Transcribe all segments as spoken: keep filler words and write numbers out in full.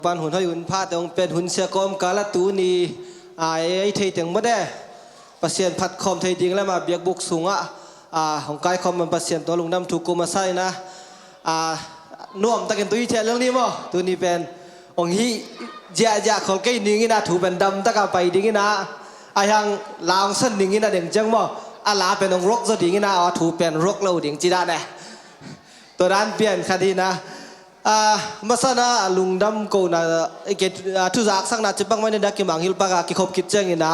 Pan hun hoih hun phate hong pen hun sia kawmkal a tuni, a, ei thei teng mawte Pasian phat khawm thei ding le mah biakbuk sungah, a, hong kaikhawm man Pasian tua lungdam thu kum a sa ina, a, nuamtakin tui thiah lel ni maw? Tuni pen hong hih ziahziah khol kei ning ina thu pen damtaka pai ding ina, a hiang la hong san ning ina deng ciang maw? A la pen hong rok zaw ding ina, a thu pen rok lo ding ci dan e. Tua dan pian khat hi ina, a, masana a lungdam kona, a, thuzaksakna ci pak mai ni ina, kimangngilh pak a kikhop khit ciang ina,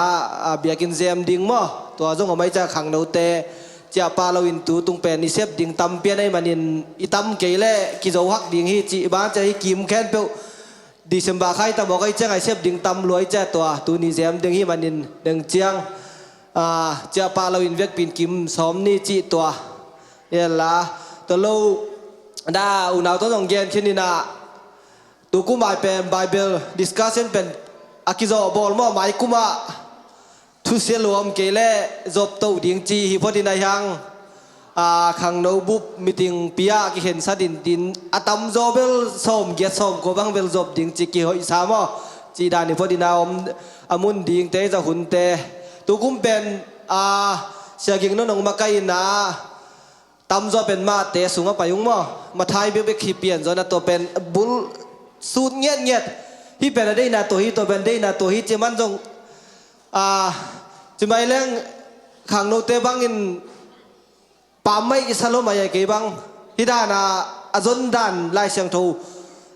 a, biakinn zem ding maw? Tua zong a mai ciang khangnote ciahpah loin tu tung pen i sep ding tam pian ahih manin i tam kei leh kizo hak ding hi cih bang ciang hi kim khempeuh December khai tam awk ahih ciang a i sep ding tam lua ahih ciang tua tuni zem ding hi manin deng ciang, a, ciahpah loin vekpi in kim sawm ni cih tua. Hi la, tua lo, na unau tawh zong gen khin ina, tu kum a pen Bible discussion pen a kizawh bawl maw, mai kum a thusia luam kei leh zop to ding ci hi phot ina hiang, a, khangno bup meeting pi a kikhensa din din a tamzaw bel sawm giat sawm kua bang bel zop ding ci kihoihsa maw? Ci dan hi phot ina om a mun dingte, za hunte. Tu kum pen, a, Sia Ging nong makai ina, tamzaw pen Mate sungah pai ung maw? Mathai bekbek hi pian zaw ina tua pen bul sut ngiatngiat. Hih pen a deihna tua hi, tua pen deihna tua hi ci man zong, a, ci mai leng khangnote bangin pammaih i sa lo mai a kei bang. Hih dana a zon dan Lai Siangtho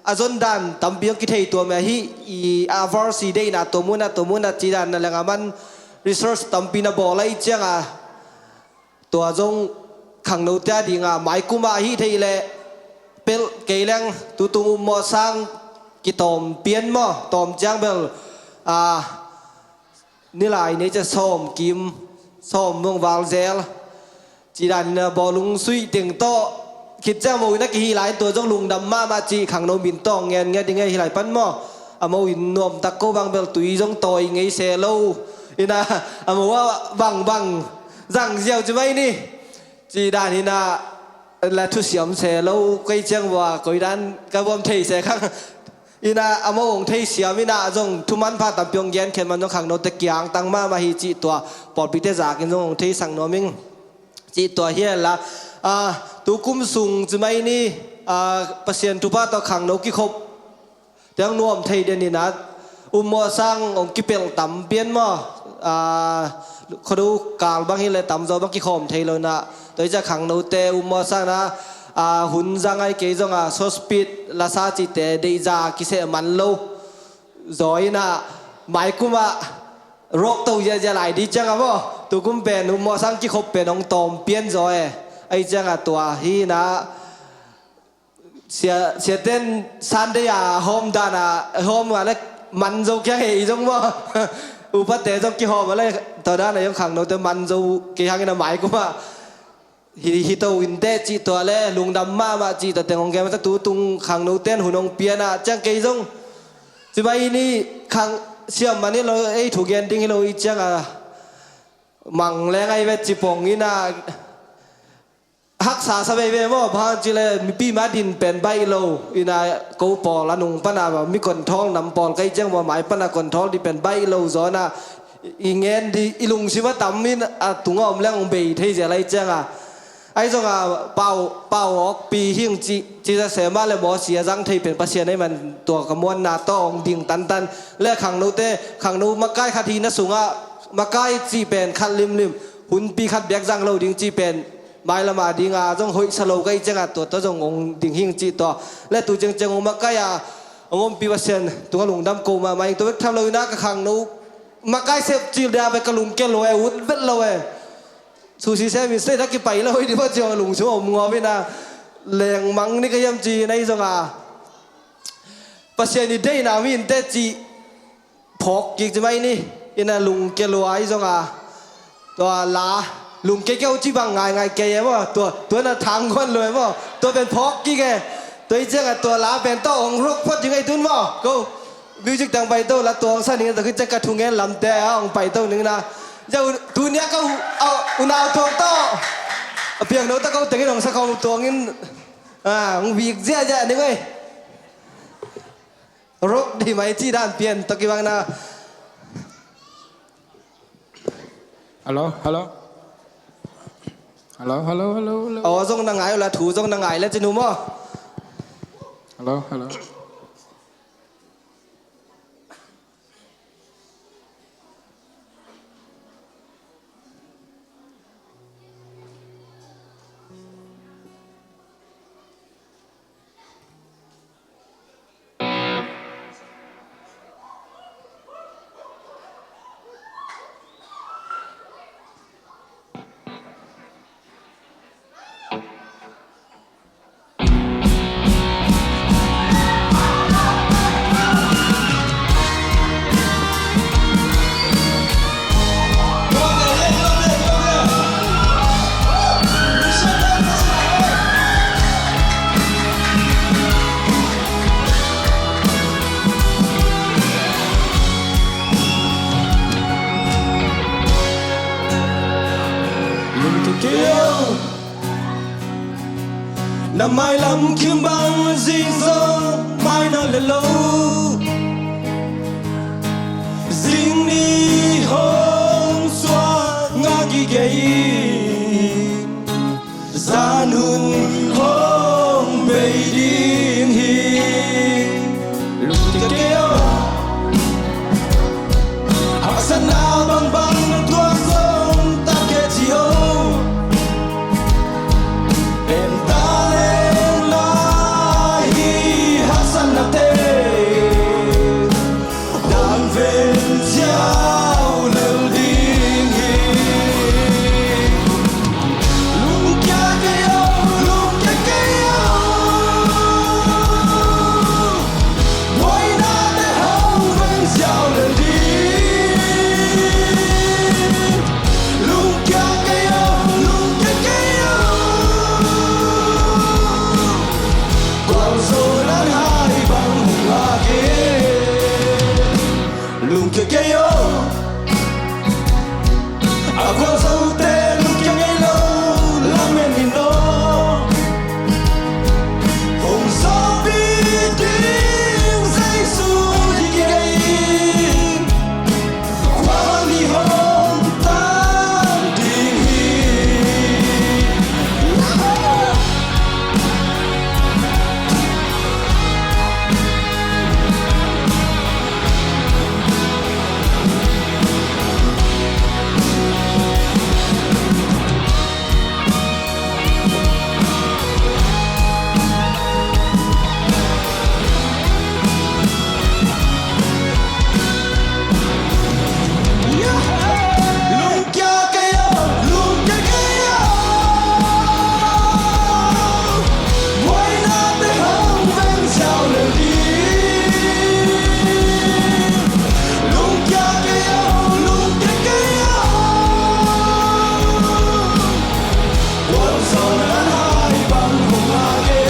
a zon dan tampi hong kithei tua mai a hih i, a verse i deihna tua muna, tua muna ci dan na leng a man research tampi na bawl ahih cianga tua zong khangnote a dinga mai kum a hih theih leh pelh kei leng tutung ummawh sang kitawm pian maw, tawm ciang bel, a, nilai nei ciang sawm kim, sawm mong val zel ci dan ina bawlung suih teng tawh khit ciang mo ina kihi lai tua zong lungdam mahmah ci khangno min tawh ngen ngen ding e hi lai pan maw? A mo in nuamtak ko bang bel tui zong tawi ngei se lo ina a mo a bangbang zang ziau ci mai ni. Ci dan hi ina la thusiam se lo kei ciang vua koi dan ka vuam thei se khang. Ina a mo hong thei siam ina zong thuman pha tampi hong gen khen man zong khangnote kiang tang mahmah hi cih tua pawlpite zakin zong hong thei sang nuam ing cih tua hi la. A, tu kum sung ci mai ni, a, Pasian thupha tawh khangno kikhop teng nuam thei den ina ummawh sang hong kipelh tam pian maw? A, khuado kal bang hi leh tamzaw bang kikhawm thei lo ina tua hi ciang khangnote ummawh sang ina, a, hun zang ai kei zonga sawspit lasa cihte deihza kiseh man lo zaw ina mai kum a rok to ziahziah lai di cianga maw? Tu kum pen ummawh sang kikhop pen hong tawm pian zaw e. Ahih cianga tua hi ina Sia, siaten Sunday a hawm dana hawm a le man zo kiang hei zong maw? Upate zong kihawm a le tua dana zong khangnote man zo kei hangin a mai kum a hi, hi to in teh cih tua le lungdam mahmah cih tua teng hong gen masa tutung khangnoten hun hong piana ciang kei zong ci mai ni khang siam man hi lo, ei thugen ding hi lo i cianga mang leng ai ve ci pong ina haksa sa veve maw? Bang hang cih leh mipi ma din pen baih lo ina ko pawl a nung pana mi control nam pawl kei ciang vua mai pana control di pen baih lo zaw ina i ngen di i lungsim a tam in a tunga om leng hong bei thei zia lai cianga. Ahi zonga pau, pau awkpi hing cih, cih za sema le mawsi a zang thei pen Pasian ei man tua ka muanna tawh hong ding tantan le khangnote, khangno makai khat hina sungah makai cih pen khat limlim hunpi khat biak zang lo ding cih pen mailam a dinga zong hoihsa lo ka hih cianga tua tawh zong hong ding hing cih tua le tu ciangciang hong makai a hong ompi Pasian tunga lungdam ko mahmah ing. Tua bek tham lo ina ka khangno makai sep cil dia bek ka lungkia lo e, ut vet lo e. Susi sem in state a kipai lo hi di maw ciang lungsim om ngawp ina lengmang ni ka hiam ci na hi zonga Pasian i deihna mi in teh cih phawk kik ci mai ni. Ina lungkia lua ahi zonga tua la lungkia keu ci bang ngaingai kei e maw? Tua, tua na thang guan lo e maw? Tua pen phawk kik e. Tua i cianga tua la pen tawh hong rok phot ding ahi tun maw? Ko music tang pai to la tua hong sa ning tua khit ciang ka thungen lamte a hong pai to ning na. Zia u, tunia ka u, a, unau thawng tawh a piangno tawh ko tengin hong sa khawm tuangin, a, hong vik ziahziah ning ei. Rock di mai ci dan pian tawh kibang na. Hello, hello. Hello, hello, hello, hello. Aw zong na ngai uh la, thu zong na ngai le cin uh maw? Hello, hello. Lungkia kei o. Na mailam kim bang zing zong mai nawn le lo. Zing ni hong suak ngah gige in, zan hun hong bei ding hi. Lungkia kei o. Haksatna bangbang tuak zong tak kei ci o. Pen talent lai hi haksatnate. Dang ven ziau lel ding hi. Lungkia kei o, lungkia kei o. Buainate hong veng ziau lel ding. Lungkia kei o, lungkia kei o. Gualzo nan hai bang hong ngak e. Lungkia kei o. A gualzote lungkia ngei lo, lamen in aw. Hong zawhpih ding Jesu hi kei in. Khuavak ni hong tang ding hi. Lungkia kei o, lungkia kei o. Buainate hong veng ziau lel ding. Lungkia kei o, lungkia kei o. Gualzo nan hai bang hong ngak e.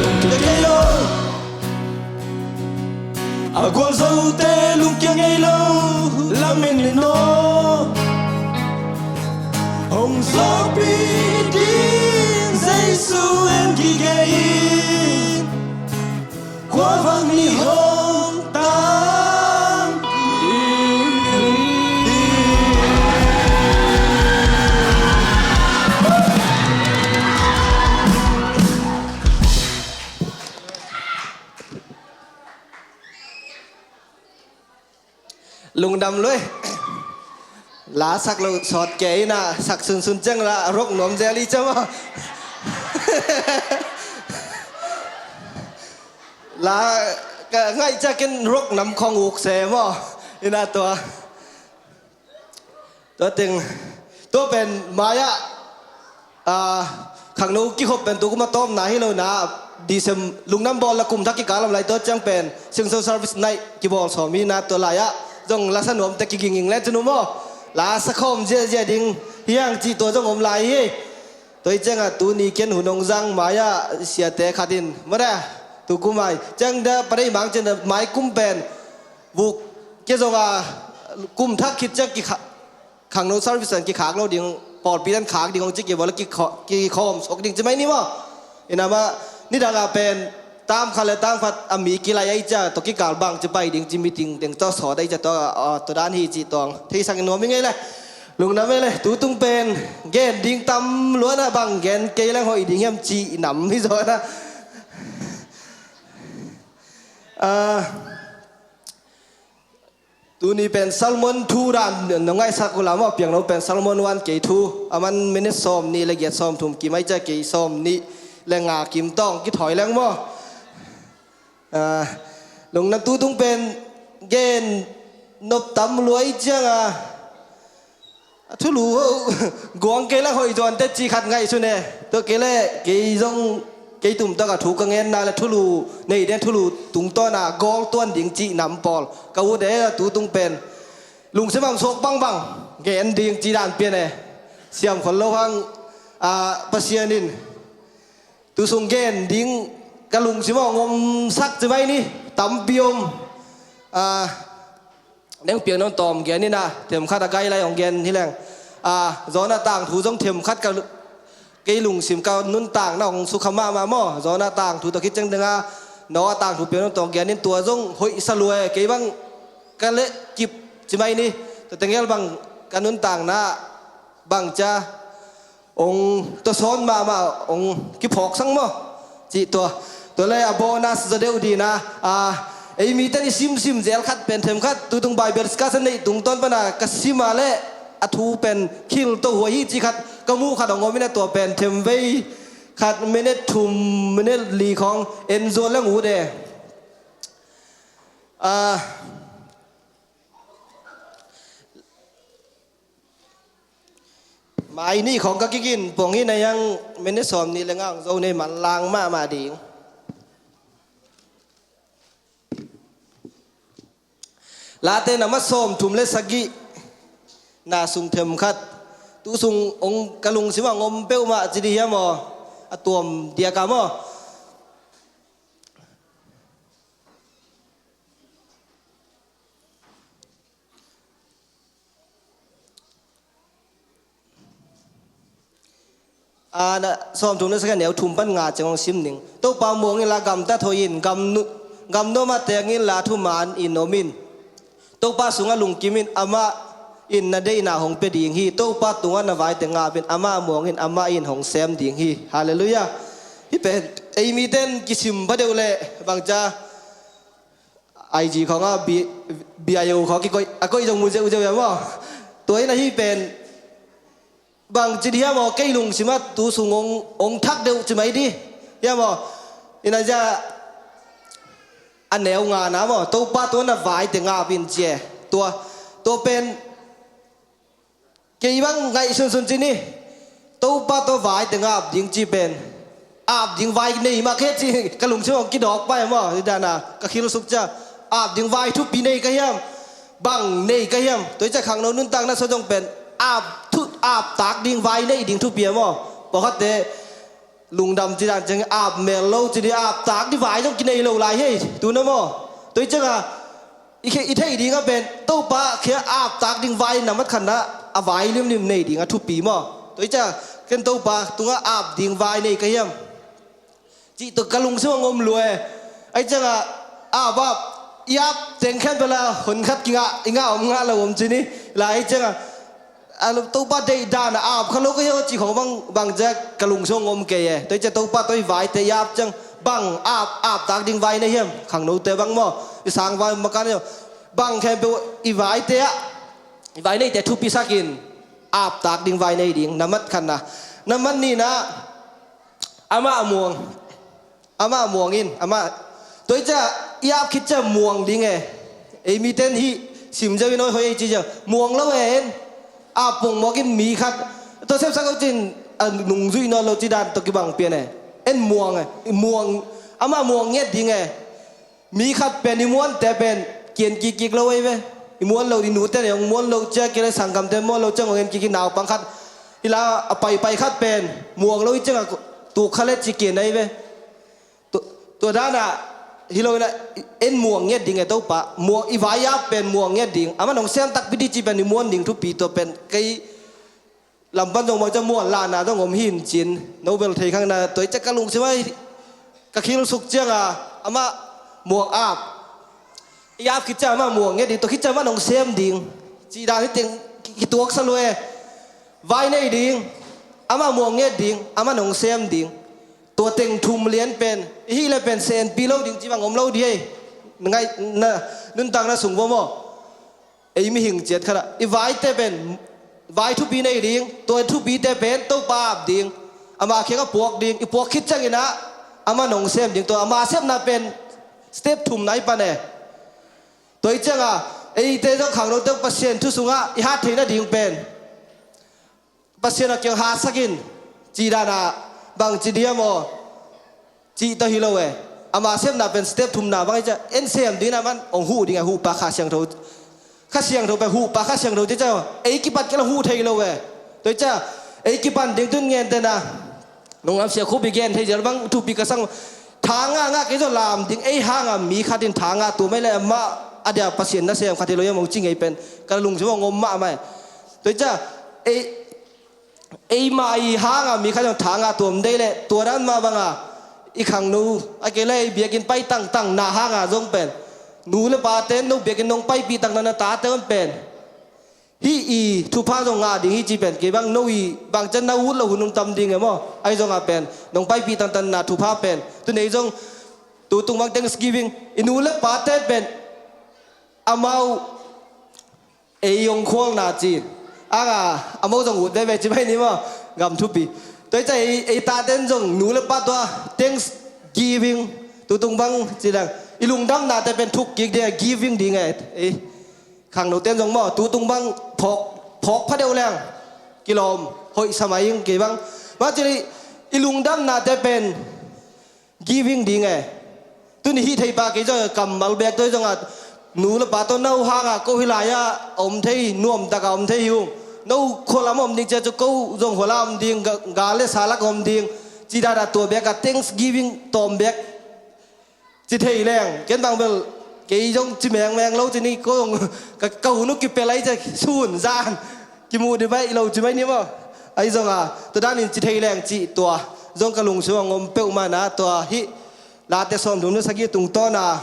Lungkia kei o. A gualzote lungkia ngei lo, lamen in aw. Hong zawhpih ding Jesu en gige in. Khuavak ni hong tang ding hi. Lungdam lui. La sak lo sawt kei ina, sak sunsun ciang la rock nuam zel i ciam a. La ka ngaih ciakin rock nam khong uk se maw. Ina tua. Tua teng, tua pen mai-ah, ah, khangno kikhop pen tu kum a tawpna hi lo na, Decem-, lungdam bawl la kum thak kikal lam lai tua ciang pen, Siangso service night kibawl sawm hi na tua lai-ah, zong lasa nuamte kiging ing le cun um aw. Lasa khawm ziahziah ding hiang cih tua zong om lai hi. Tua hi ciangah tuni ken hun hong zang mai-ah siate khat in mare tukum ai ciang da padeih mang cian mai kum pen vuk kia zongah kum thak khit ciang kikha khangno service an kikhak lo ding, pawlpi an khak ding hong ci kibawla kikhawm suak ding ci mai ni maw? Inamah nidangah pen tam khat le tam khat a mi kilai ai cia tua kikal bang ci pai ding ci meeting ding tawh sawt ai cia tua tua dan hi cih tuang theisak nuam i ngei le. Lungdam e le, tutung pen gen ding tam luanah bang gen kei leng hoih ding hiam cih nam hi zawnah. Ah, tuni pen sermon thu dan nong ngaihsak uh lam aw, piangno pen sermon one kei thu aman minute sawm nih le giat sawm thum kim ai cia kei sawm nih le nga kim tawng kithawi leng maw? Ah, lungdam, tutung pen gen nop tam luai cianga a thulu guang kei la hoih zuan te ci khat ngaihsun e. Tua kei le kei zong kei tum takah thu ka ngenna le thulu nei den thulu tungtawna gawl tuan ding cih nam pawl ka ut e. Tutung pen lungsim am suak bangbang gen ding ci dan pian e. Siam khol lo hang, ah, Pasian in tusung gen ding ka lungsim a ngomsak ci mai ni. Tampi om, ah, neng piang non tawm gen ina themkhat a gai lai hong gen hi leng. Ah, zawnah tangthu zong themkhat ka lu- kei lungsim ka nuntakna hong sukha mahmah maw? Zawnah tangthu tawh khit ciang dengah Noah tangthu piang non tawm gen in tua zong hoih sa lua e. Kei bang ka leh kip ci mai ni. Tua tengel bang ka nuntakna bang cia ong tua sawn mahmah ong kiphawk sang maw? Cih tua. Tua le a bonus zaw deuh dina, a, ei miten i simsim zel khat pen themkhat tutung Bible discussion neih tungtawn pana ka sima le a thu pen khil to huai hi cih khat ka muh khat ong om ina tua pen themvei khat minute thum minute li khawng en zual leng ut e. A, mai nih khawng ka kigin pong hi na yang minute sawm nih le nga ong zo nei manlang mahmah ding. Late na ma sawm thum le sagih na sung themkhat tu sung ong ka lungsim a ngom peuhmah ci di hiam aw? A tuam diaka maw? A, na, sawm thum na sagih neu thum pan nga ciang hong sim ning. Topa muang inla gamtat hoih in, gam nu-, gam nuam a teng inla thuman in om in. Topa sungah lungkim in, amah in na deihna hong pia ding hi. Topa tungah na vaite ngap in, amah muang in, amah in hong sem ding hi. Halleluiah. Hih pen ei miten kisim pha deuh leh bangcia I G khawngah B-, B I O khawng kikoih, a koih zong mu zeuhzeuh hiam aw? Tua in ahi pen bangci di hiam aw? Kei lungsimah tu sung ong, ong thak deuh ci mai di hiam aw? Ina zia a neu ngana maw? Topa tua na vaite ngap in ci e. Tua, tua pen kei bang ngaihsunsun ci ni. Topa tua vaite ngap ding ci pen ap ding vai nei mah khe ci ka lungsim hong kidawk pai maw? Hi dana ka khilsuk cia ap ding vai thupi nei ka hiam? Bang nei ka hiam? Tua i cia khangno nuntakna sawzong pen ap thu, ap tak ding vai nei ding thupi a maw? Pawlkhatte lungdam ci dan ciang ap mel lo ci di, ap tak di vai zong kinei lo lai hi. Tuna maw? Tua i cianga i khe-, i theih dingah pen Topa khia ap tak ding vai na mat khanna a vai limlim nei ding a thupi maw? Tua i cia ken Topa tungah ap ding vai nei ka hiam? Cih tua ka lungsim a ngom lua e. Ai ciangah ap ap i ap teng khen pela hon khat kingah i ngah om ngah lo om ci ni. Lai ai ciangah a Topa deih dana ap kha lo ka hiau cih khong bang, bangcia ka lungsim a ngom kei e. Tua i cia Topa tua i vaite i ap ciang bang ap, ap tak ding vai nei hiam? Khangnote bang maw? I sang vai makan hiau. Bang khempeuh i vaite ah, i vai neite thupisakin ap tak ding vai nei ding. Na mat khanna. Na mat nihna, amah muang. Amah muang in, amah. Tua i cia i ap khit cia muang ding e. Ei miten hih sim zeu in hoih hoih ei ci cia muang lo e en. Ap pongmawk in mi khat tua sepsak lo cin a nungzuih nawn lo ci dan tua kibang pian e. En muang e. Muang, amah muang ngiat ding e. Mi khat pen i muante pen kian kikkik lo ei ve. Muan lo ding, nute ne hong muan lo ciang, kei le sanggamte muan lo ciang hong en kik hi. Naupang khat hi la, a paipai khat pen muang lo hi ciangah tuk kha le ci kian ahi ve. Tua, tua danah hi lo inah, en muang ngiat ding e Topa, muang, i vai-ap pen muang ngiat ding, aman hong sem takpi ding ci pen i muan ding thupi. Tua pen kei lam pan zong mawh ciang muan lahna zong om hi in cin, no bel thei khang na. Tua hi ciang ka lungsim ah ka khilsuk ciangah amah muang ap, i ap khit ciang amah muang ngiat ding, tua khit ciang amah hong sem ding cih dan hi teng kituaksa lua e. Vai nei ding, amah muang ngiat ding, amah hong sem ding. Tua teng thum lian pen i hih le pen senpi lo ding ci bang om lo ding hi. Ngaih na, nuntakna sung vua maw, ei mihing ciat khatah i vaite pen vai thupi nei ding, tua thupite pen Topa ap ding, ama kiangah puak ding, i puak khit cianginah amah hong sem ding. Tua ama sepna pen step thumna i pan e. Tua hi ciangah eite zong khangnote Pasian thu sungah i hat theihna ding pen Pasian a kiang hatsak in cih danah bangci diam aw cih tawh hi lo e. Ama sepna pen step thumna bang hi ciah, en sem ding inah aman hong huh ding e, huhpa Kha Siangtho. Kha Siangtho pen huhpa Kha Siangtho ci ciah ei kipat kei la huh thei lo e. Tua hi ciah ei kipan ding tun ngentena nong lamsiah khup i gen thei zel bang thupi ka sang. Thangah ngah kei zaw lam ding, ei hanga mi khat in thangah tuam ei le amah a dia Pasian nasem khat hi lo hiam hong ci ngei pen ka lungsim hong om mahmah e. Tua hi ciah ei eima i hanga mi khat zong thangah tuam dei leh tua dan mah banga i khangno a kei le i biakinn pai tangtang na hanga zong pen nu le pate no biakinn nong paipih tangtang na tate un pen hih i thupha zong ngah ding hi ci pen kei bang no i bangcian na ut lo hun um tam ding e maw? Ahi zongah pen nong paipih tangtang na thupha pen tu nei zong tu tung bang Thanksgiving i nu le pate pen amau ei hong khualna ci. Anga a mo zong ut veve ci mai ni maw? Gam thupi. Tua hi ciah ei, ei taten zong nu le pa tua Thanksgiving tutung bang ci leng i lungdamnate pen thuk kik ding a giving ding e. Ei khangnoten zong maw tutung bang phawk, phawk pha deuh leng kilawm hoih sa mai ing kei bang. Mah ci i lungdamnate pen giving ding e. Tuni hih thei pa kei zong kammal bek tua hi zongah nu le pa tawh no hangah ko hih lai-ah a om thei, nuamtakah a om thei hi ung. No khualam a om ding cia cu ko zong huala om ding, ga, ga le sa lak a om ding. Ci danah tua bekah Thanksgiving tawm bek ci thei leng ken bang bel kei zong ci mengmeng lo ci ni ko zong ka, ka hun uh kipel ahi cia sun zan kimuh dih baih lo ci mai ni maw? Ahi zongah tua danin ci thei leng cih tua zong ka lungsim a ngom peuhmah na tua hih Late sawmthum le sagih tungtawna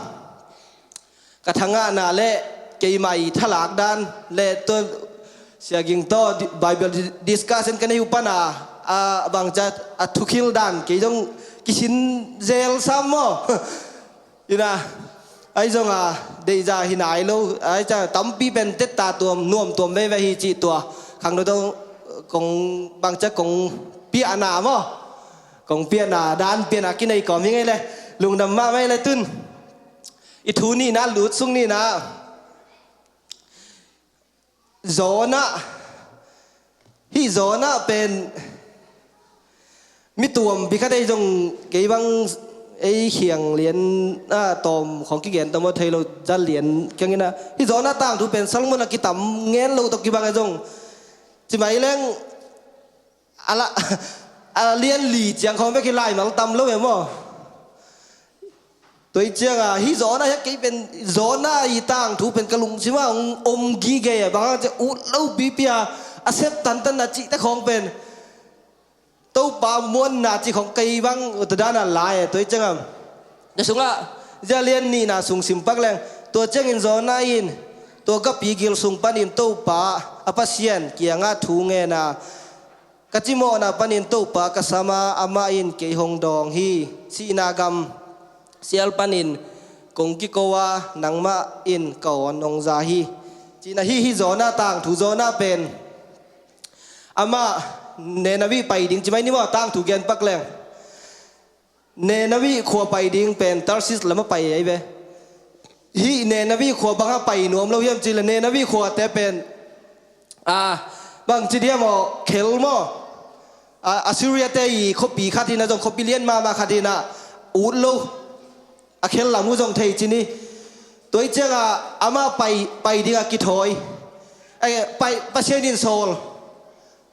ka thangahna le keimah i thalak dan le tua siaging tawh di-, Bible di-, discussion ka nei uh pana a bangcia a thukhil dan kei zong kisin zel sam maw? Ina ahi zonga deihza hi nai lo ahi cia tampi pen tetta tuam nuam tuam veve hi cih tua khangno tawh kong bangcia kong piahna maw? Kong piahna dan piahna kinei kawm hi ngei le lungdam mah mai le tun i thu nihna lut sung nihna Jonah hih Jonah pen mi tuampi khat ei zong kei bang ei khiang lian a tawm khawng kigen tawm aw thei lo zan lian kiangina hih Jonah tangthu pen Solomon a kitam ngen lo tawh kibang ei zong ci mai leng a la a lian li ciang khawng bek hi laimal tam lo em aw? Tua hi cianga hih Jonah hi a kei pen Jonah i tangthu pen ka lungsim ah hong om gige a bang hang cia ut lo pipi a a sep tantanna cihte khawng pen Topa muanna cih khawng kei bang uta dana lai a tua hi cianga tua sungah zia lian nihna sung simpak leng tua ciangin Jonah in tua gapi gil sung panin Topa a Pasian kiangah thu ngena ka cimawhna panin Topa ka sama amah in kei hong dawng hi. Sihna gam sial panin kong kiko a nangmah in ka awn hong za hi. Cihna hi hi Jonah tangthu Jonah pen amah Nineveh pai ding ci mai ni maw tangthu genpak leng Nineveh khua pai ding pen Tarsis lam a pai ahi ve. Hih Nineveh khua bang a pai nuam lo hiam cih le Nineveh khuate pen a bang ci diam aw khel maw? A, Assyria te i khuapi khat hi na zong khuapi lian mahmah khat hi na ut lo a khel lam uh zong thei ci ni. Tua ih ciangah amah pai, pai dingah kithawi. Ai, pai, Pasian in sawl.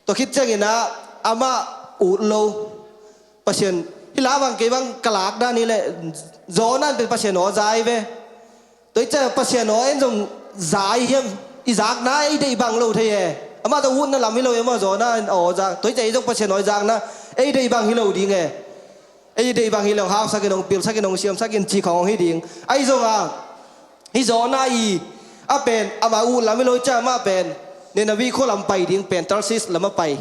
Tua khit ciangin ah amah ut lo. Pasian, hih la bang kei bang ka lak dan hi leh, Jonah in pen Pasian aw za hi ve. Tua ih ciangah Pasian aw en zong za hi hiam? I zakna ei deih bang lo thei e. Amah zong utna lam hi lo e maw, Jonah in aw za. Tua ih ciangah ei zong Pasian aw i zakna ei deih bang hi lo ding e. Ei deih bang hi lo, hausakin hong pilsakin hong siamsakin cih khawng hong hi ding. Ahi zongah hih Jonah i a pen amah ut lam hi lo ih ciangah amah pen Nineveh khua lam pai ding pen Tarsis lam a pai.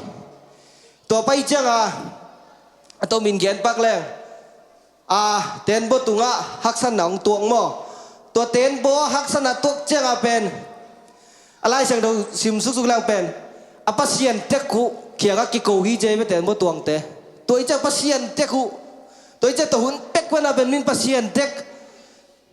Tua pai ciangah a tomin gen pak leng, a, teenbaw tungah haksatna hong tuak maw? Tua teenbaw haksatna tuak ciangah pen a Lai Siangtho sim suksuk leng pen a Pasian tek uh kiangah kiko hi ci hi ve teenbaw tuangte. Tua ih ciang Pasian tek uh. Tua ih ciang tua hun pek pen a pen min Pasian tek.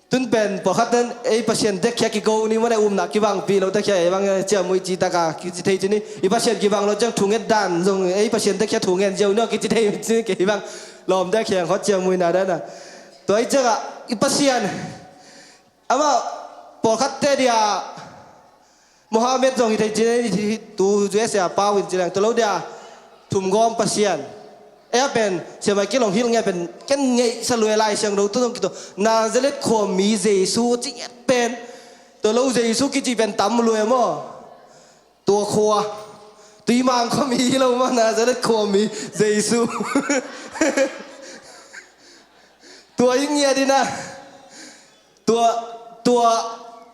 Tun pen pawlkhat ten ei Pasian tek khia kiko ni maw, ei umna kibangpih lo tek khia, ei bang ciamui cih taka kici thei ci ni. I Pasian kibang lo ciang thunget dan zong ei Pasian tek khia thungen ziau ni aw kici thei ci ni, kei bang lawm tek khia hot ciamuina dan a. Tua ih ciangah i Pasian amah pawlkhatte dia Mohammed zong hi thei ci, tu U S A pau in ci leng, tua lo dia thumgawm Pasian. Ei a pen Sia Michael hong hilh nge pen ken ngeihsa lua e, Lai Siangtho tu zong kituah, Nazareth khuami Jesu ci ngiat pen. Tua lo Jesu kici pen tam lua e maw? Tua khua, Tuimang khuami hi lo maw, Nazareth khuami Jesu. Tua hi ngiat in ah tua, tua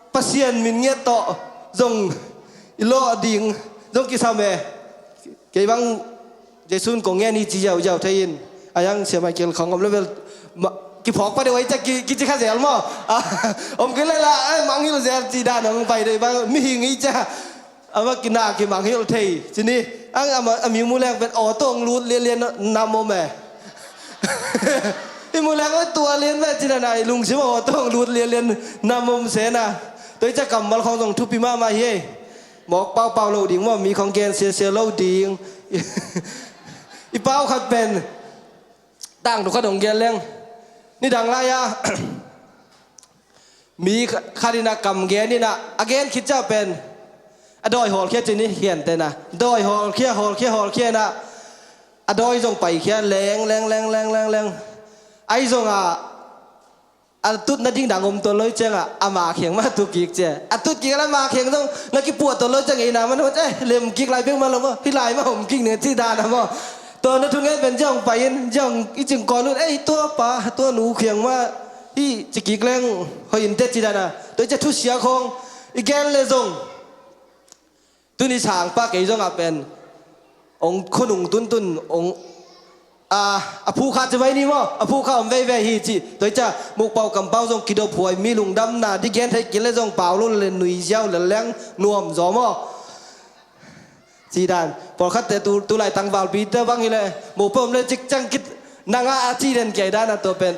Pasian min ngiat tawh zong i lawh ding zong kisam e. Kei bang Jesu in kong ngen hi ci ziauziau thei in, a hiang Sia Michael khawng om level kiphawk pa deuh ahi ciah kici kha zel maw? Om kei leh la mangngilh zel ci dan hong pai deuh bang mihing hi ciah. Amah kina kimangngilh thei ci ni. Ang amah a mi mu leng pen aw tawh hong lut lianlian nam om e. I mu leng tua lian ve ci na, na i lungsim aw tawh hong lut lianlian nam om se na. Tua ih ciah kammal khawng zong thupi mahmah hi ei. Mawk paupau lo ding maw, mi khawng gen siasia lo ding. I pau khat pen tangthu khat hong gen leng, nidang lai-a mi khat in ah kam gen in ah a gen khit ciah pen a dawi hawlkhia ci ni, hiante na dawi hawlkhia hawlkhia hawlkhia in ah a dawi zong paikhia leng leng leng leng leng leng. Ahi zongah a tut nading dang om tuan lo ih ciangah ama kheng mah tu kik cia. A tut kik a la ama kheng zong na kipuah tuan lo ih ciangah ina man hot eh lem kik lai bek mah lo maw, hih lai mah om kik ning ci dan a maw? Tua na thungen pen ziang pai in ziang i cing kawn un, ei tua pa tua nu kheng mah hih ci kik leng hoih in teh ci dan a. Tua ih cia thusia khawng i gen le zong tuni sangpa kei zongah pen ong khonung tuntun ong a, a phukha ci vai ni maw, a phukha om veivei hi ci. Tua ih cia mukpau kampau zong kidop huai, mi lungdamna di gen thei kil le zong pau lo le nui ziau le leng nuam zaw maw? Ci dan pawlkhatte tu, tu lai tangvalpite bang hi le mukpau om le cikcang kit nangah a ci den kei dan a tua pen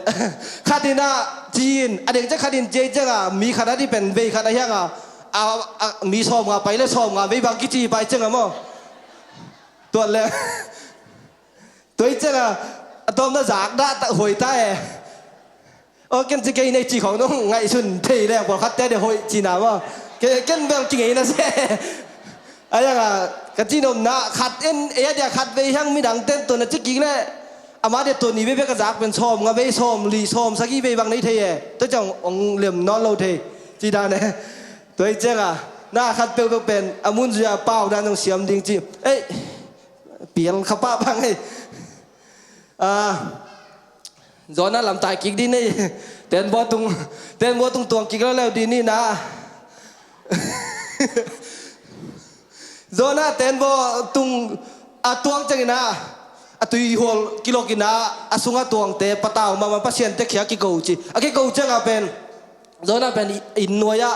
khat in ah ci in a deng cia khat in ci ei ciangah mi khat a di pen vei khat a hiangah a, a, mi sawm nga pai le sawm nga vei bang kici pai ciangah maw? Tuat le tua ih ciangah a tawmna zak dah tak huai ta e. Aw ken ci kei nei ci khawng dong ngaihsun thei leng pawlkhatte de hoih cina maw? Ken bel kingei na se. A hiangah ka ci nopna khat en ei a dia khat vei hiang midang ten tua na ci kik le ama dia tua ni vei bek a zak pen sawm nga vei sawm li sawm sagih vei bang nei thei e. Tua ciang ong lem nawn lo thei ci dan e. Tua ih ciangah na khat peuhpeuh pen a mun zuia pau dan zong siam ding ci. Ei pial kha pah bang ei. Jonah lamtai kik din ei. Tenbaw tung, tenbaw tung tuang kik lo leu din ni na. Jonah tenbaw tung a tuang ciangin ah a tuihual kilok in ah a sungah tuangte patau mahmah, Pasian tekhia kiko ci. A kiko ciangah pen Jonah pen inn nuai-ah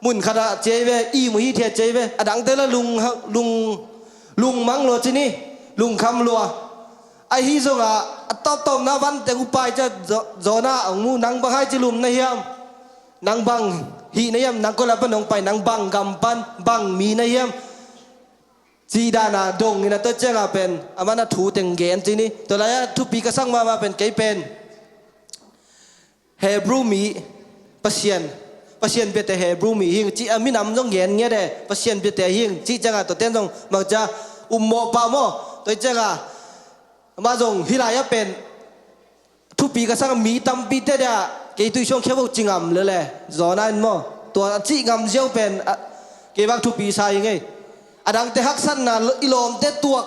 mun khatah ciai ve, ihmu hithiat ciai ve, a dangte la lung, lung, lungmang lua ci ni, lungkham lua. Ahi zongah a tawptawpna vanteng upai cia Jonah hong mu, nang bang hai ci lum na hiam? Nang bang hih na hiam? Nang koi la pan hong pai, nang bang gam pan bang mi na hiam? Cih dana dong in a tua ciangah pen amah na thu teng gen ci ni. Tua lai-ah thupi ka sak mahmah pen kei pen Hebrew mi Pasian Pasian biate Hebrew mi hing ci a, minam zong gen ngiat e, Pasian biate hing ci cianga tuate zong mangcia ummawh pah maw. Tua hi cianga amah zong hih lai-ah pen thupi ka sang mi tampite dia kei tuisuang khia vo ci ngam lele Jonah in maw. Tua a cih ngam ziau pen a, kei bang thupi sa hi ngei. A dangte haksatna i lawmte tuak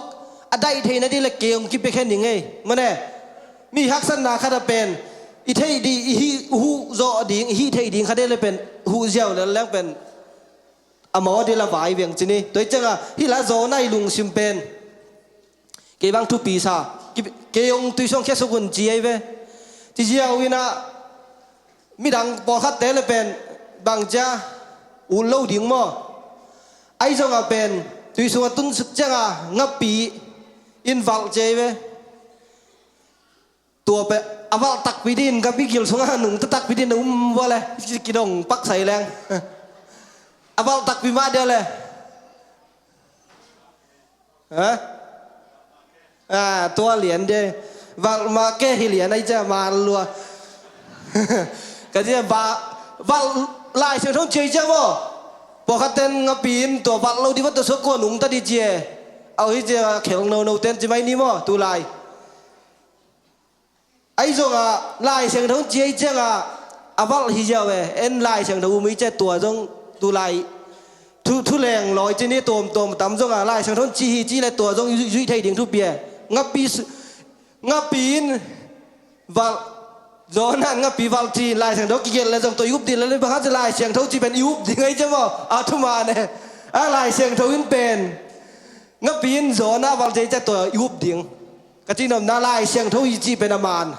a daih theihna dih le kei hong kipia khen hi ngei. Mane mi haksatna khat a pen i theih dih, i hih huh zawh ding, i hih theih ding khat dih le pen huh ziau le leng pen a mawh dih la vai veng ci ni. Tua hi cianga hih la Jonah i lungsim pen kei bang thupi sa, kei hong tuisuang khia suk un ci ei ve. Ci ziau inah midang pawlkhatte le pen bangcia ut lo ding maw. Ahi zongah pen tuisung a tun suk cianga ngapi in valh ci ei ve. Tua pen a valh takpi din ngapi gil sungah nungta takpi din a um vua le kidong pak sai leng. A valh takpi mah dia le. Ha? Ah, tua lian de. Valh mah ke hi lian ai cia mal lua. Ka cia ba valh Lai Siangtho cia cia maw. Pawlkhat ten ngapi in tua valh lo di va tua sua kua nungta di cia. Au hi cia khel no no ten ci mai ni maw tu lai. Ahi zongah Lai Siangtho ci ahi ciangah a valh hi ziau e. En Lai Siangtho um hi cia tua zong tu lai thu, thu leng lawi ci ni tuamtuam tam zongah Lai Siangtho ci hi ci le tua zong zuih, zuih thei ding thupi e. Ngapi su-, ngapi in valh Jonah ngapi valh ci Lai Siangtho kigelh le zong tua i up ding le bang hang ci Lai Siangtho ci pen i up ding ahi cia maw. A thuman e. A Lai Siangtho in pen ngapi in Jonah valh ci ahi cia tua i up ding. Ka cih nopna Lai Siangtho hi cih pen a man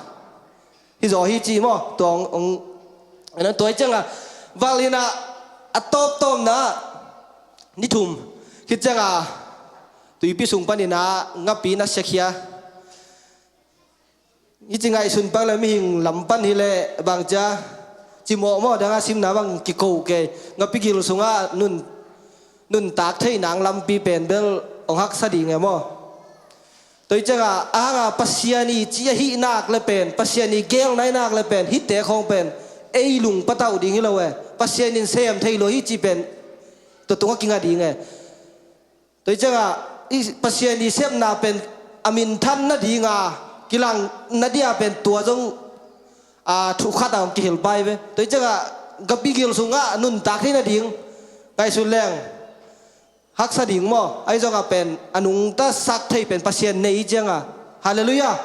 hi zaw hi cih maw. Tua hong, hong, tua hi ciangah valh inah a tawptawpna ni thum khit ciangah tuipi sung paninah ngapi na siakhia. Hi ci ngaihsun pak le mihing lam pan hi le bangcia cimawh maw dangah simna bang kiko kei ngapi gil sungah nun, nuntak theih nang lampi pen bel hong haksa ding e maw. Tua hi ciangah a hanga Pasian i ci ahih nak le pen, Pasian i gel nai nak le pen hihte khawng pen ei lung patauh ding hi lo e. Pasian in sem thei lo hi ci pen tua tungah kinga ding e. Tua hi ciangah i Pasian i sepna pen a minthan nadinga kilang nadia pen tua zong a thu khat a hong kihel pai ve. Tua hi ciangah ngapi gil sungah nuntak thei nading ngaihsun leng haksa ding maw. Ahi zongah pen a nungta sak thei pen Pasian nei hi ciangah. Halleluiah.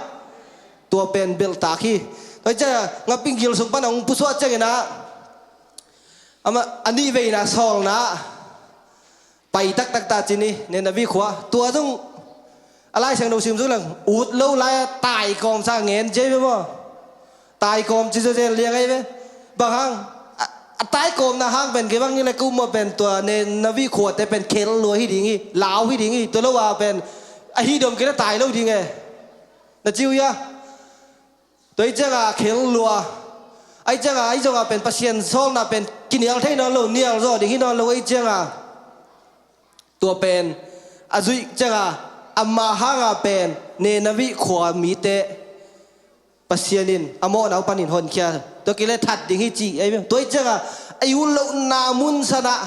Tua pen belhtak hi. Tua hi ciangah ngapi gil sung pan a hong pusuah cianginah amah a nih veina sawlna pai taktak ta ci ni, Nineveh khua. Tua zong a Lai Siangtho sim zong leng ut lo lai-a taikawm sa ngen cia ve maw. Taikawm ci zazel liang ahi ve. Bang hang a, a taikawmna hang pen kei bang hi le ka um maw pen tua Nineveh khuate pen khel lua hi ding hi, lau hi ding hi. Tua lo a pen a hi dom kei le tai lo ding e. Na ci uh ia. Tua hi ciangah khel lua. Ahi ciangah ahi zongah pen Pasian sawlna pen kinial thei nawn lo, nial zaw ding hi nawn lo ahi ciangah tua pen a zuih ciangah ama hangah pen Nineveh khua mite Pasian in a mawhna uh panin honkhia. Tua kei le that ding hi ci ahi ve. Tua hi ciangah a i ut lohna mun sanah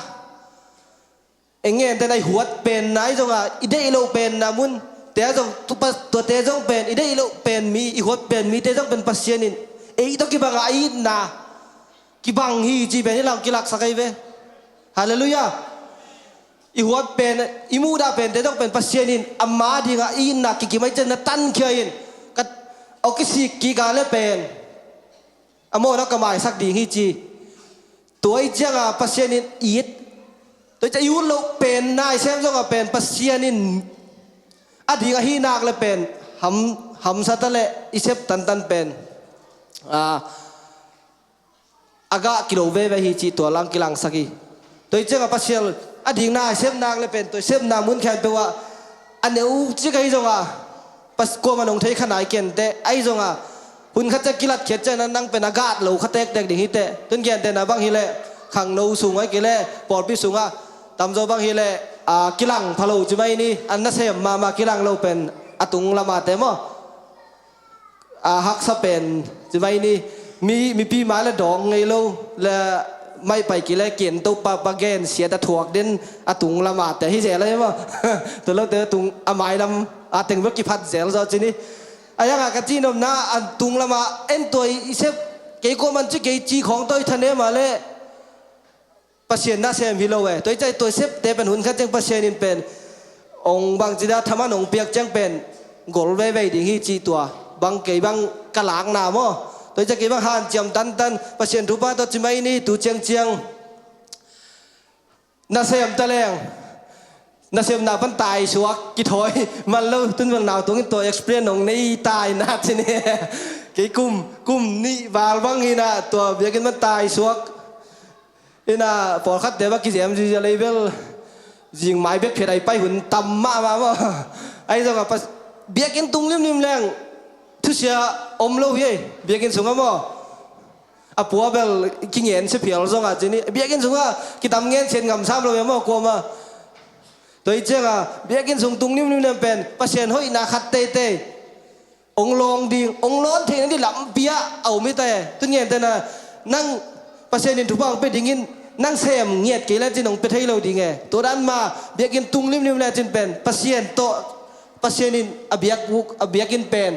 eng ngen ten a i huat penna ahi zongah i deih loh penna mun te a zong tupa tuate zong pen i deih loh pen mi, i huat pen mite zong pen Pasian in ei tawh kibangah a itna kibang hi ci pen hi lam kilaksak ahi ve. Halleluiah. I huat pen, i muhdah pente zong pen Pasian in ama dingah a itna kikim ahi cian na tankhia in ka aw kisik kik a le pen a mawhna ka maisak ding hi ci. Tua hi ciangah Pasian in it. Tua hi ciang i ut loh pen naisem zongah pen Pasian in a ding ahih nak le pen ham, hamsa ta le i sep tantan pen a, a gah kilo veve hi cih tua lang kilangsak hi. Tua hi ciangah Pasian a ding naisem nak le pen tua i sepna mun khempeuh ah a neu cik ahi zongah Pas kuamah nong thei kha nai kei inteh ahi zongah hun khat ciah kilat khiat ciah nan nang pen a gat lo kha tektek ding hi teh. Tun gentehna bang hileh khangno sung ahi kei leh pawlpi sungah tamzaw bang hileh a kilang pha lo ci mai ni. An nasem mahmah kilang lo pen a tung lamah teh maw a haksa pen ci mai ni. Mi mipi mah le dawng ngei lo le Mai pai kile ken to pa pa gen siat a thuak den a tung lama te hi zel ahi maw? Tua lote a tung a mai lam a teng bel kiphat zel zaw ci ni. A yanga ka ci nopna a tung lama en tua i sep kei kuaman ci kei ci khawng tawi thanem a le Pasian nasem hi lo e. Tua i cai tua i septe pen hun khat ciang Pasian in pen ong bang ci da thaman ong piak ciang pen gol vevei ding hi ci tua bang kei bang ka lakna maw? Tua i cai kei bang hanciam tantan Pasian thupha tawh ci mai ni tu ciangciang nasem ta leng nasemna pan taisuak kithawi man lo tun bang nau tungin tua experience ong nei tai na ci ni. Kei kum kum nih val bang hi na tua biakinn pan taisuak. Ina pawlkhatte bang kizem zizia lei bel zing mai bek phiat ai pai hun tam mahmah maw? Ai zong a pas biakinn tung limlim leng thusia om lo hi ei biakinn sungah maw? A pua bel kingen sia phial zong a ci ni biakinn sungah kitam ngen sian ngam sam lo hi maw kuama? Tua i cianga biakinn sung tung limlim leng pen Pasian hoihna khat teitei ong lawng ding ong lawn theihna ding lampi ah a om hi ta e. Tun ngen tena nang Pasian in thupha ong pe dingin nang sem ngiat kei le cin ong pe thei lo ding e. Tua dan ma biakinn tung limlim le cin pen Pasian tawh Pasian in a biak a biakinn pen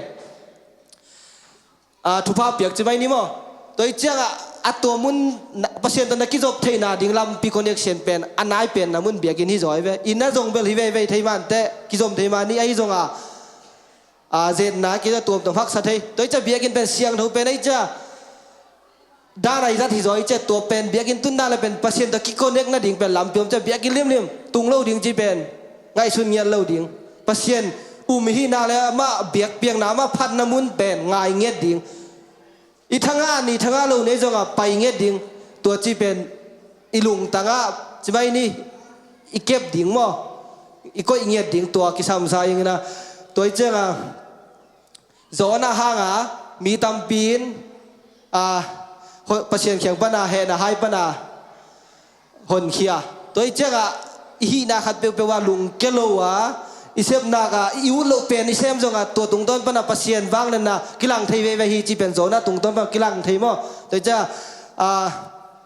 a thupha piak ci mai ni maw? Tua i cianga a tua mun Pasian tawh na kizop theihna ding lampi connection pen a nai pen na mun biakinn hi zaw hi ve. Inn a zong bel hi vevei thei mante kizom thei ma ni ahi zonga a zetna kei a tuamtuam haksa thei. Tua i cia biakinn pen siangtho pen ahi cia dan ahi zat hi zaw i cia tua pen biakinn tunna le pen Pasian tawh kikonek nading pen lampi om cia biakinn limlim tung lo ding ci pen ngaihsun ngiat lo ding. Pasian um i hihna le amah biakpiakna amah phatna mun pen ngai ngiat ding. I thanga ni thanga lo nei zonga pai ngiat ding. Tua ci pen i lungtanga ci mai ni i kep ding maw? I koih ngiat ding tua kisamsa ingina tua i cianga Jonah hanga mi tampi in a Pasian khiang pana hehna hai pana honkhia. Tua i cianga i hihna khat peuhpeuh a lungke lo a i sepnak a i ut loh pen i sem zonga tua tungtawn pana Pasian vangliatna kilang thei veve hi ci pen Jonah tungtawn pana kilang thei maw? Tua i cianga a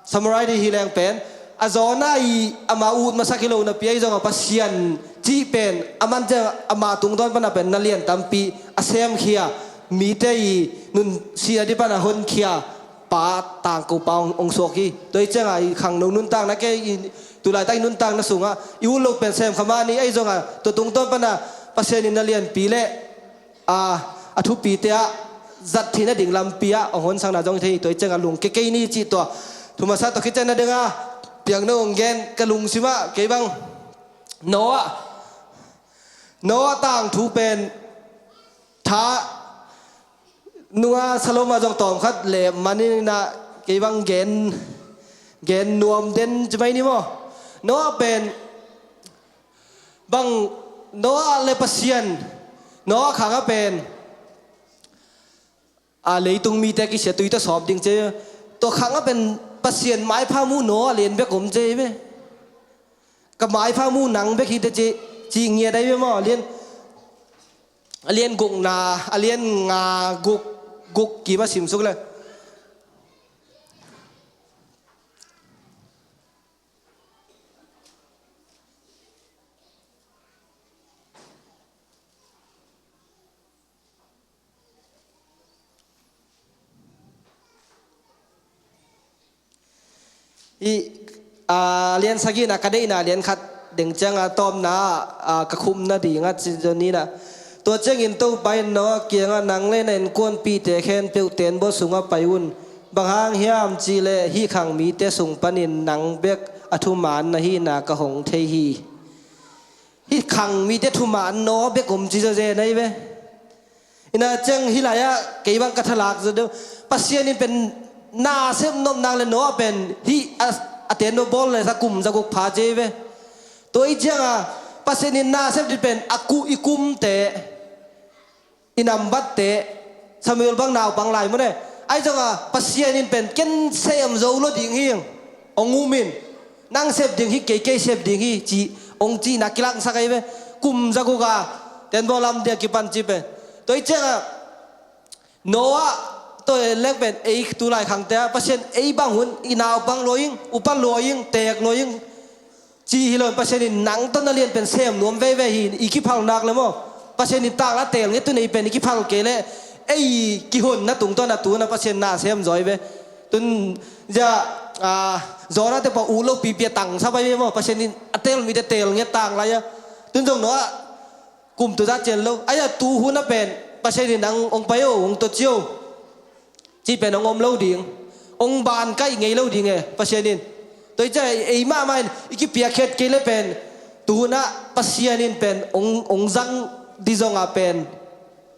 Samarai dih hi leng pen a Jonah i ama ut masak hi lo napi ahi zonga Pasian cih pen a man ciang ama tungtawn pana pen na lian tampi a semkhia mite i nun si a dih pana honkhia pa tangko pa ong suak hi. Tua i cianga i khangno nuntakna kei i tulaitak i nuntakna sunga i ut lo pen semkha mah ni ahi zonga tua tungtawn pana Pasian in na lianpi le a a thupite ah zat theihna ding lampi ah a honsakna zong thei hi. Tua i cianga lungke kei ni cih tua thumasa tawh khitcian na dinga piakno hong gen ka lungsimah kei bang Noah Noah tangthu pen tha nunga Saloma zong tawmkhat le maninah kei bang gen gen nuam den ci mai ni maw? Noah pen bang Noah le Pasian Noah khangah pen a leitung mite kisia tui tawh sawp ding ci. Tua khangah pen Pasian maipha mu Noah lian bek om ci ve. Ka maipha mu nang bek hi te ci ci ngiat ai ve maw? Lian a lian gukna a lian nga guk guk kima simsuk le I a lian sagihna ka deihna lian khat deng cianga tawpna a ka khumna dinga ci zo nina. Tua ciangin Topa in Noah kiangah nang le na innkuanpihte khempeuh tenbaw sungah pai un. Bang hang hiam cihleh hih khang mite sung panin nang bek a thuman na hihna ka hong thei hi. Hih khang mite thuman Noah bek om ci zawzen ahi ve. Ina ciang hih lai-ah kei bang ka thalak zaw deuh Pasian in pen na sep nopnak le Noah pen hih a tenbaw bawl le sa kum zaguk pha ci ahi ve. Tua i cianga Pasian in na sep dih pen a kuh i kumte i nambatte Samuel bang naupang lai mune. Ahi zonga Pasian in pen ken sem zo lo ding hi. Ong umin nang sep ding hi kei kei sep ding hi ci ong cihna kilangsak ahi ve. Kum zaguka tenbaw lam dia kipan ci pen tua i cianga Noah Tua leng pen ei tulai khangte ah Pasian ei bang hun i naupang lua ing, upa lua ing, teek lua ing, ci hi lo in Pasian in nang tawh na lian pen sem nuam veve hi. I kiphal nak le maw, Pasian in takla teel nge tun ei pen i kiphal kei le ei kihonna tungtawn a tun a Pasian na sem zaw hi ve. Tun zia, ah, Jonah te pau ut lo pipi a tang sa pai ve maw, Pasian in a teel mite teel nge tang lai a. Tun zong Noah kum tu zat cian lo. Ai a tu hun a pen Pasian in nang ong pai o, ong tua ci o, ci pen ong om lo ding, ong ban kaih ngei lo ding e Pasian in. Tua i cia ei mahmah in i kipiakkhiat kei le pen tu hun ah Pasian in pen ong, ong zang di zong a pen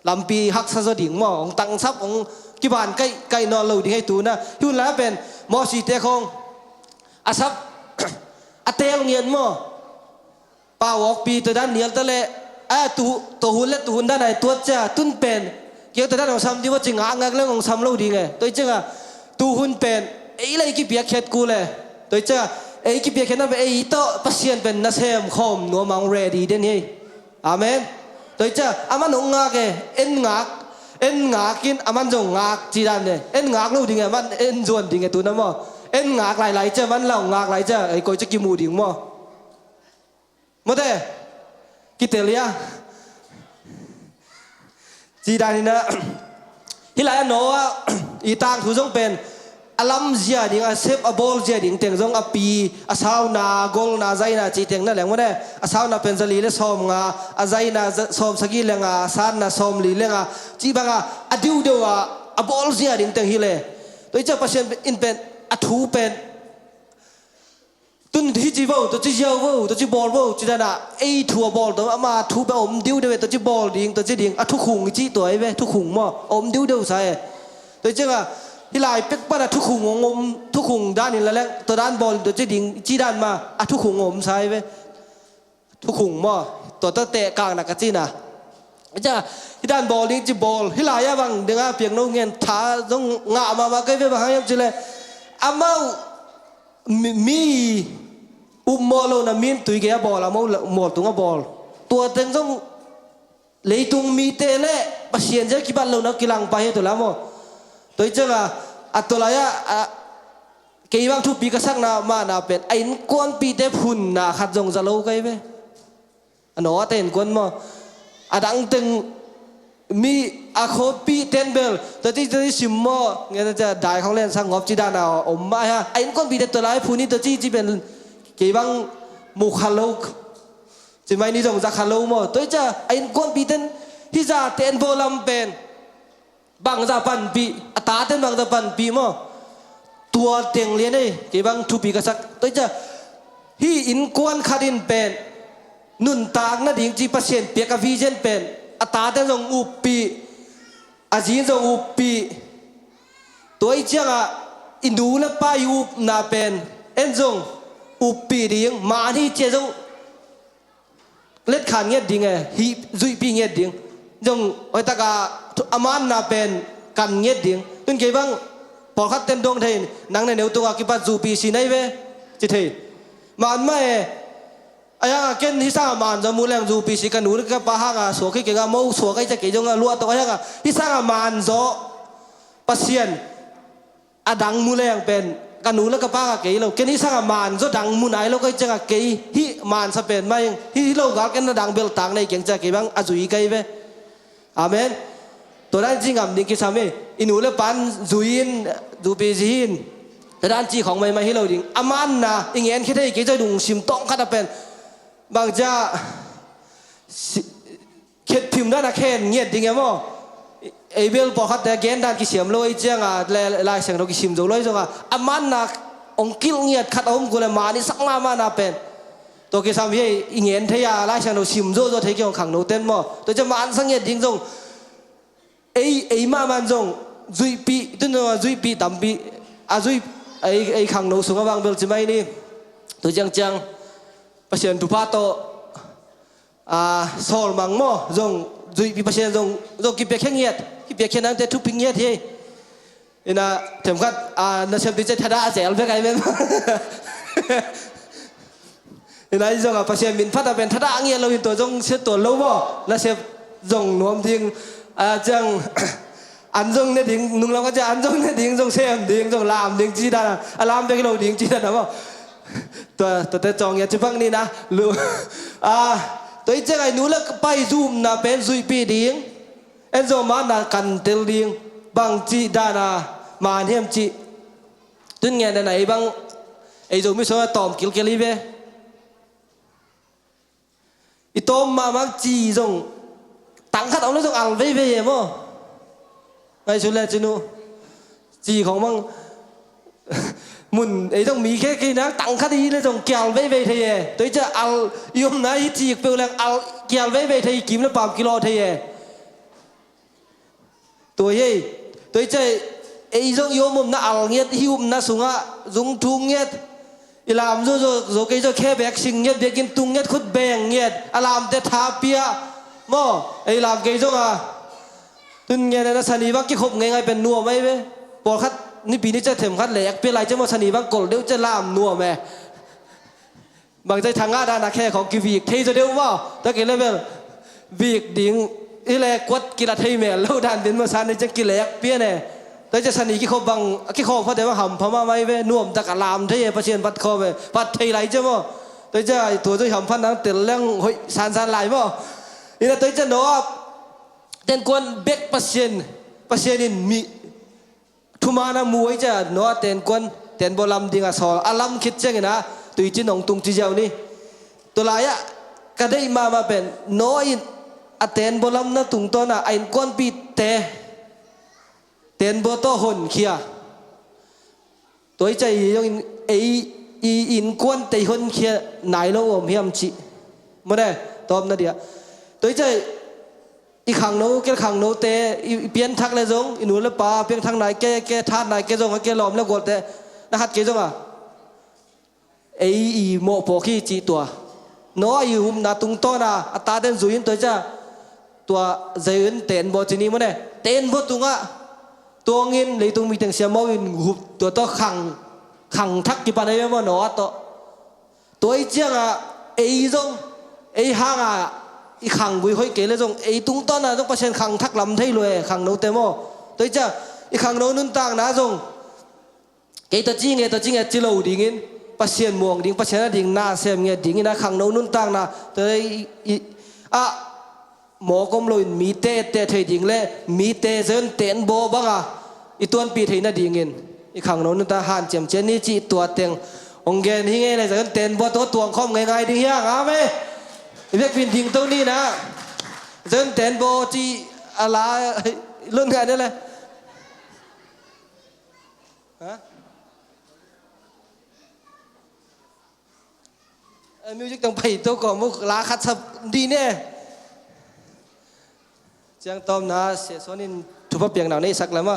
lampi haksa zaw ding maw, ong tangsap, ong kiban kaih, kaih nawn lo ding hei tu hun ah. Hi hun lai a pen Mosi te khong a sap a teel ngiat maw. Pau awkpi tua dan nial ta le, a, tu, tua hun le tu hun dan ai tuat cia, tun pen kiang tua dan ong sam di maw ci ngak ngak leng ong sam lo ding e. Tua i cianga tu hun pen ei le ei kipiakkhiat kul e. Tua i cianga ei kipiakkhiat na pen ei tawh Pasian pen na sem khawm nuam a ong ready den hi. Amen. Tua i cianga aman ong ngak e, en ngak, en ngak in aman zong ngak ci dan e. En ngak lo ding e, aman en zuan ding e tu na maw. En ngak lailai cia, aman la ong ngak lai cia, ei koi cia kimu ding maw. Mawte, kitel ia. Ci dan hi na, hi lai a Noah i tangthu zong pen a lamzia ding, a sep a bawlzia ding teng zong a pi, a sauna, golna, zaina ci teng na leng mawte. A sauna pen zali le sawmnga, a zaina za-, sawmsagih le nga, a sanna sawmli le nga, ci banga a diudeu a, a bawlzia ding teng hi le. Tua i cia Pasian in pen a thu pen tun hi ci vo, tua ci ziau vo, tua ci bawl vo ci dana ei thu a bawl tua ama thu pe om diu deu e, tua ci bawl ding, tua ci ding, a thukhung i ci tua i ve, thukhung maw, om diu deu sa e. Tua i cianga hi lai pek pana thukhung ong om, thukhung dan in la leng tua dan bawl, tua ci ding, ci dan ma a thukhung om sa i ve. Thukhung maw, tua tua teh kang na ka cina. Cia hi dan bawl ding ci bawl, hi lai a bang dinga piang no ngen tha zong ngah mahmah kei ve, bang hang hiam ci le amau mi, mi upmawh lo na min tui gei a bawl, a mo mawl tung a bawl. Tua teng zong leitung mite le Pasian zia kibat lo na kilang pai he tua la maw. Tua i cianga a tua lai a, a, kei bang thupi ka sakna mahna pen a innkuanpihte phunna khat zong za lo kai ve. A Noah te innkuan maw, a dang teng mi a khuapi ten bel tua ci, tua ci sim maw, nge tua cia dai khong len sang ngop ci dana om mah hia. A innkuanpihte tua lai phun hi tua ci, ci pen kei bang mu kha lo. Ci mai ni zong za kha lo maw. Tua i cia a innkuanpihte hi za ten bawl lam pen bangza panpih, a taten bangza panpih maw. Tua teng lian ei, kei bang thupi ka sak. Tua i cia hi innkuan khat in pen nuntak nading ci Pasian piak a vision pen a taten zong uppih, a zin zong uppih. Tua i cianga i nu le pa i upna pen en zong uppih ding, man hi cia zong letkhan ngiat ding e, hi zuihpih ngiat ding. Zong hoihtaka a manna pen kan ngiat ding. Tun kei bang pawlkhat ten dong thei in, nang na neu tunga kipat zuhpih si nai ve ci thei. Man mah e. A hianga ken hi sanga man zaw mu leng zuhpih si ka nu le ka pa hanga suak hi kei nga mo suak ai ca kei zong a luah tawh a hianga hi sanga man zaw Pasian a dang mu leng pen ka nu le ka pa nga kei lo. Ken hi sanga man zaw dang mu nai lo kai cianga kei hi mansa pen mai hi, hi lo gal ken na dang beltak nei keng cia kei bang a zui kai ve. Amen. Tua dan ci ngam ding kisam hi. I nu le pan zui in, zuhpih zi hi in. Tua dan ci khong maimai hi lo ding. A manna i ngen khia thei kei cia lungsim tawng khat a pen bang cia si-, khetphim dan a khen ngiat ding e maw. Ei bel pawlkhatte gen dan kisiam lo ei cianga le Lai Siangtho kisim zo lo ei zonga a manna ong kilh ngiat khat a om kul le man i sak mahmahna pen tua kisam hi ei. I ngen thei a Lai Siangtho sim zawzaw thei kei hong khangno ten maw. Tua cia mansa ngiat ding zong ei, ei mahmah zong zuihpih, tun zong a zuihpih tampi a zui, ei, ei khangno sunga bang bel ci mai ni. Tu ciangciang Pasian thupha tawh a, sawlmang maw, zong zuihpih Pasian zong, zong kipiakhia ngiat, kipiakhia nangte thupi ngiat hi. Ina themkhat a, nasem ti cia thadah a zel bek ai mem. Ina i zong a Pasian min phat a pen thadah ngiat lo in tua zong siat tuan lo maw, nasem zong nuam ding a ciang An zong ne ding, nung lam ka ciah an zong ne ding, zong sem ding, zong lam ding ci dan a, a lam bek hi lo ding ci dan a maw. Tua, tuate cawng ngiat ci bang ni na. Lu, a, tua i ciang a i nu le pa i zumna pen zuihpih ding. En zong ma na kan tel ding. Bang ci dan a man hiam ci. Tun ngen na ei bang, ei Zomi sung a tawm kilkel hi ve. I tawm mahmah ci zong tang khat a om le zong al veivei e maw. Ngaihsun le cinu ci khong bang mun ei zong mi khe kei nak tang khat i le zong kial veivei thei e. Tua i ciah al i omna i cik peuh leng al kial veivei thei, kim le pam kilawh thei e. Tua hi ei. Tua i ciah ei zong i om omna al ngiat, i upna sungah zung thung ngiat. I lam zo zo zo kei zo khe bek sing ngiat, biakinn tung ngiat, khut beng ngiat. A lamte tha pia maw. Ei lam kei zong a tun ngiat na sani bang kikhop ngei ngai pen nuam ai ve. Pawlkhat nipi ni ciah themkhat lek pia lai ciah maw, sani bang kol deuh ciah lam nuam e. Bangzai thangah dana khe khong kivik thei zaw deuh maw. Tua kei le bel vik ding i le kuat kila thei mel lo dan din maw, sani ciang kilek pian e. Tua ciang sani kikhop bang, kikhop phate bang hampha mahmah i ve, nuamtak a lam thei e, Pasian phat khawm e, phat thei lai ciang maw. Tua ciang tua zui hampha nang tel leng hoih sansan lai maw. Ina tua ciang Noah tenkuan bek Pasian, Pasian in mi thuman a mu ei ciah Noah tenkuan, tenbaw lam ding a sawl a lam khit ciangin a tuicin hong tung ci ziau ni. Tua lai-ah ka deih mahmah pen Noah in a tenbaw lamna tungtawn a a innkuanpihte tenbaw tawh honkhia. Tua i ciah i zongin ei i innkuante i honkhia nai lo om hiam cih. Mawne, tawpna dia. Tua i ciah i khangno, kel khangnote i, i pianthak le zong, i nu le pa piangthak nai ke, ke that nai ke zong, ke lawm le gualte na khat kei zong a ei i mawhpawh khi cih tua. Noah i upna tungtawn a, a taten zui in tua i ciah tua Zion tenbaw ci ni mawne. Tenbaw tungah tuangin leitung miteng siamau in hup tua tawh khang, khangthak kipan ei ve maw Noah tawh. Tua i ciangah ei zong, ei hangah i khanggui hoih kei le zong ei tungtawn a zong Pasian khangthak lam thei lua e khangnote maw. Tua i ciah i khangno nuntakna zong kei tawh ci nge, tawh ci nge ci lo dingin Pasian muang ding, Pasian a ding na sem nge dingin a khangno nuntakna tua i, i, a mawk om loin mite etteh thei ding le mite Zion tenbaw banga i tuanpih theih nadingin i khangno nuntak hanciam cian ni cih tua teng hong gen hi ngei le Zion tenbaw tawh tuang khawm ngeingai ding hiang. Amen. I biakpin dingto ni na. Zion tenbaw cih a la lun ngai ni le. Ha? Eh, music tong pai to ko mu la khat sa di ne. Ciang tawmna Sia Suan in thupha piakna nei sak lama.